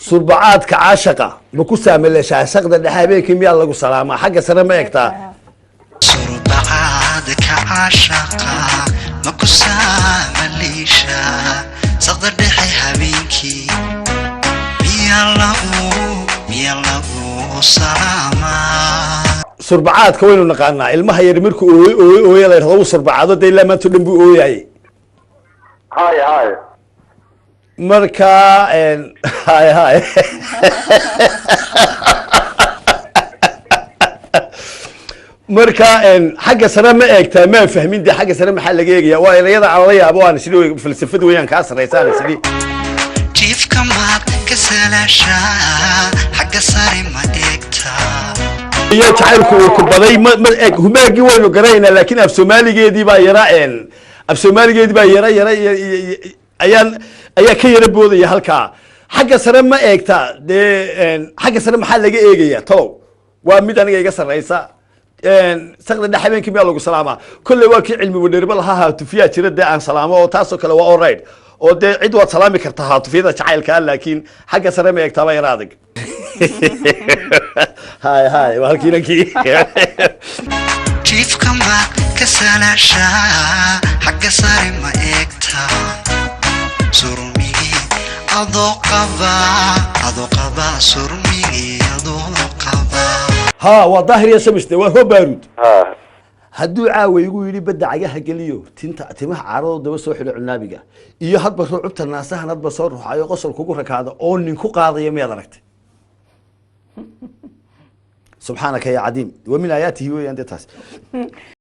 Surbacaadka caashaqa ma ku saamileshaa? Saqda dhexe habeenkii miyaa lagu salaamaa? Xagga sare ma egtaa? Surbacaadka caashaqa ma ku saamaliisha? Saqda dhexe habeenkii miyaa lagu salaamaa? Surbacaadka waynu naqaanaa. Ilmaha yar markuu ooyo, ooyo, ooya la yidhahdo, wuu surbacaado dee, ilaa maanta o dhan buu ooyaayey. Hay hay. Marka hay hay. Marka xagga sare ma eegtaa, maan fahmin dee. Xagga sare maxaa laga eegaya? Waa erayada aan la yaabo, aan sidii falsafad weeyaan kaa sarraysa, aan sidii. Jiifka maad ka salaashaa? Xagga sare ma eegtaa? Iyo jacaylku uu ku baday ma eeg. Humaagii waynu garanaynaa, laakiin af soomaaligeedii baa yara af soomaaligeedii baa yara yara ayaan ayaa ka yara boodaya halkaa. Xagga sare ma eegtaa dee, xagga sare maxaa laga eegaya talow? Waa mid aniga iga sarraysa. Saqda dhex habeenkii miyaa lagu salaamaa? Kolley waa kii cilmi wadheerba lahaa, haatufiyaa jira dee aan salaamo, oo taasoo kale waa alright, oo dee cid waad salaami kartaa haatufyada jacaylkaa, laakiin xagga sare ma eegtaa baa yara adag. Hay hay, waa halkii inankii. Jiifka maad ka salaashaa? Xagga sare ma eegtaa? Surmigii adoo qaba, adoo qaba, surmigii adoo qaba. Ha, waa Daahir iyo Shamiste, waa hoo baaruud. Ha. Hadduu caawa igu yidhi badda cagaha geliyo, tinta timaha caaradoo daba soo xidho, cunaabiga iyo hadba rucubta naasahan hadba soo ruxayo, qosol kugu rakaado oo nin ku qaadayo, miyaad aragtay? Subxaanaka ya cadiim, wa min aayaatihi weeyaan dee taas.